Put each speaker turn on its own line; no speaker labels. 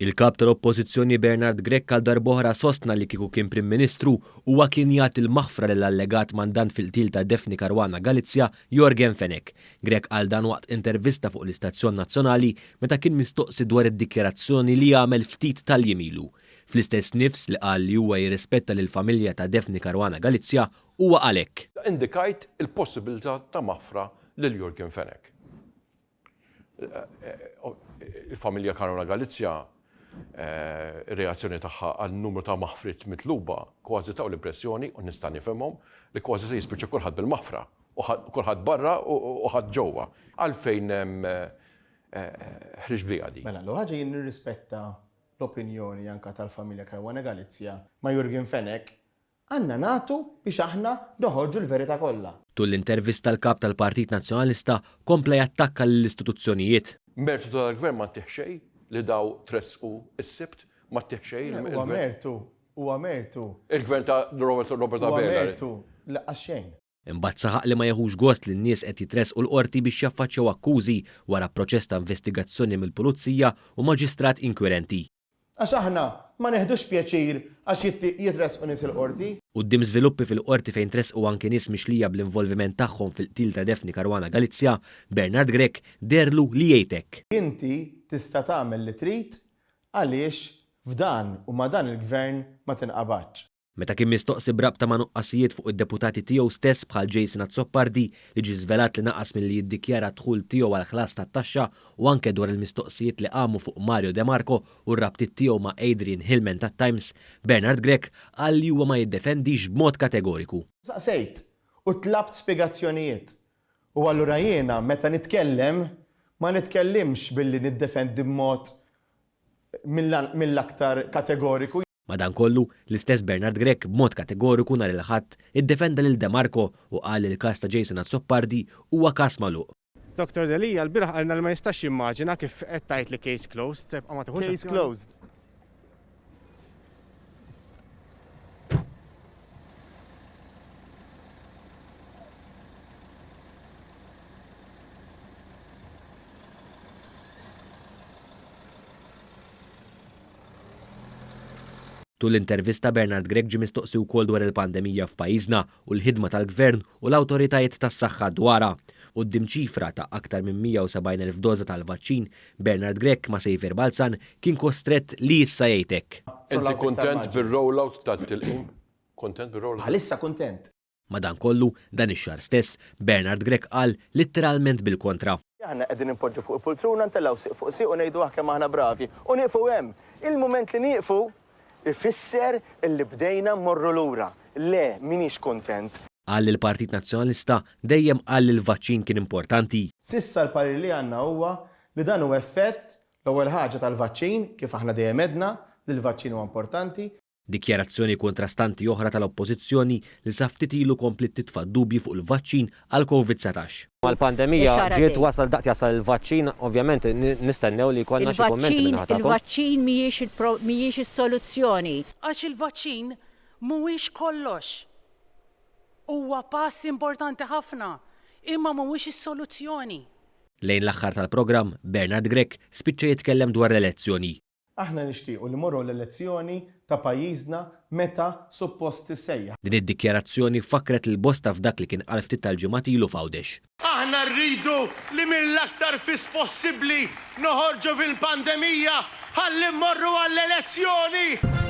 Il-Kap tal-Oppożizzjoni Bernard Grech għal darb'oħra sostna li kieku kien Prim Ministru, huwa kien jagħti l-maħfra lill-allegat mandant fil-qtil ta' Daphne Caruana Galizia, Yorgen Fenech. Grech qal dan waqt intervista fuq l-istazzjon nazzjonali meta kien mistoqsi dwar id-dikjarazzjoni li għamel ftit tal-jiem ilu. Fl-istess nifs li qal li huwa jirrispetta lill-familja ta' Daphne Caruana Galizia, huwa qal hekk.
Indikajt il-possibilità ta' maħfra lil Yorgen Fenech. Il-familja Caruana Galizia, ir-reazzjoni tagħha għan-numru ta' maħfriet mitluba kważi taw l-impressjoni, u nista' nifhimhom, li kważi se jispiċċa kulħadd bil-maħfra, u kulħadd barra u ħadd ġewwa. Għalfejn ħriġt biha din?
Mela, l-ewwel ħaġa jien nirrispetta l-opinjoni anke tal-familja Caruana Galizia ma' Yorgen Fenech Għandna nagħtu biex aħna noħorġu l-verità kollha.
Tul l-intervista l-Kap tal-Partit Nazzjonalista kompla jattakka lill-istituzzjonijiet.
Mertu ta' dal-Gvern ma ntih xejn li daw tressqu s-Sibt, ma ttih xejn il-Gvern.
Huwa mertu, huwa mertu.
Il-Gvern ta' Robert Abela.
Huwa mertu li qas xejn.
Imbagħad saħaq li ma jeħux gost li n-nies qed jitressqu l-Qorti biex jaffaċċjaw akkużi wara proċess ta' investigazzjoni mill-Pulizija u Maġistrat inkwirenti.
Għax aħna ma neħdux pjaċir għax jitressqu nies il-Qorti.
Quddiem żviluppi fil-Qorti fejn tressqu anki nies mixlija bl-involviment tagħhom fil-qtil ta' Daphne Caruana Galizia, Bernard Grech deherlu li jgħid hekk.
Inti tista' tagħmel li trid għaliex f'dan u ma' dan il-Gvern ma tinqabadx.
Meta kien mistoqsi b'rabta ma' nuqqasijiet fuq id-deputati tiegħu stess bħal Jason Azzopardi li ġie żvelat li naqas milli jiddikjara d-dħul tiegħu għall-ħlas tat-taxxa u anke dwar il-mistoqsijiet li qamu fuq Mario De Marco u r-rabtiet tiegħu ma' Adrian Hillman tat-Times, Bernard Grech qal li huwa ma jiddefendix b'mod kategoriku.
Saqsejt u tlabt spjegazzjonijiet u allura jiena meta nitkellem ma nitkellimx billi niddefendi b'mod mill-aktar kategoriku.
Madankollu, l-istess Bernard Grech b'mod kategoriku nhar il-Ħadd iddefenda lil De Marco u qal li l-każ ta' Jason Azzopardi huwa każ magħluq.
Doctor Delia l-bieraħ qalilna li ma jistax jimmaġina kif qed tgħid li case closed, se jibqa' ma tieħux
Case closed.
Tul l-intervista Bernard Grech ġie mistoqsi wkoll dwar il-pandemija f'pajjiżna u l-ħidma tal-Gvern u l-awtoritajiet tas-saħħa dwarha. Quddiem ċifra ta' aktar minn 170,000 doża tal-vaċċin, Bernard Grech ma' Saviour Balzan kien kostrett li issa jgħid hekk.
Inti kuntent bir-rollout tat-tilqim? Kuntent bir-rollout?
Bħalissa kuntent.
Madankollu, dan ix-xahar stess, Bernard Grech qal litteralment bil-kontra.
Aħna qegħdin inpoġġu fuq il-pultruna, ntellgħu sieq fuq sieq u ngħidu aħ kemm aħna bravi u nieqfu hemm. Il-mument li nieqfu ifisser illi bdejna mmorru lura. Le, m'iniex kuntent.
Qal li l-Partit Nazzjonalista dejjem qal li l-vaċċin kien importanti.
S'issa l-parir li għandna huwa li dan hu effett, l-ewwel ħaġa tal-vaċċin, kif aħna dejjem għedna li l-vaċċin huwa importanti.
Dikjarazzjoni kontrastanti oħra tal-Oppożizzjoni li sa ftit ilu kompliet titfa' dubji fuq il-vaċċin għall-Covid 19.
Mal-pandemija ġiet wasal daqt jasal il-vaċċin, ovvjament nistennew li jkollna xi kummenti min-naħa tagħkom.
Il-vaċċin mhijiex is-soluzzjoni.
Għax il-vaċċin mhuwiex kollox. Huwa pass importanti ħafna, imma mhuwiex is-soluzzjoni.
Lejn l-aħħar tal-programm, Bernard Grech spiċċa jitkellem dwar l-elezzjoni.
Aħna nixtiequ li mmorru għall-elezzjoni ta' pajjiżna meta suppost tissejjaħ.
Din id-dikjarazzjoni fakkret lil bosta f'dak li kien qal ftit tal-ġimgħat ilu f'Għawdex.
Aħna rridu li mill-aktar fis possibbli noħorġu mill-pandemija ħalli mmorru għall-elezzjoni!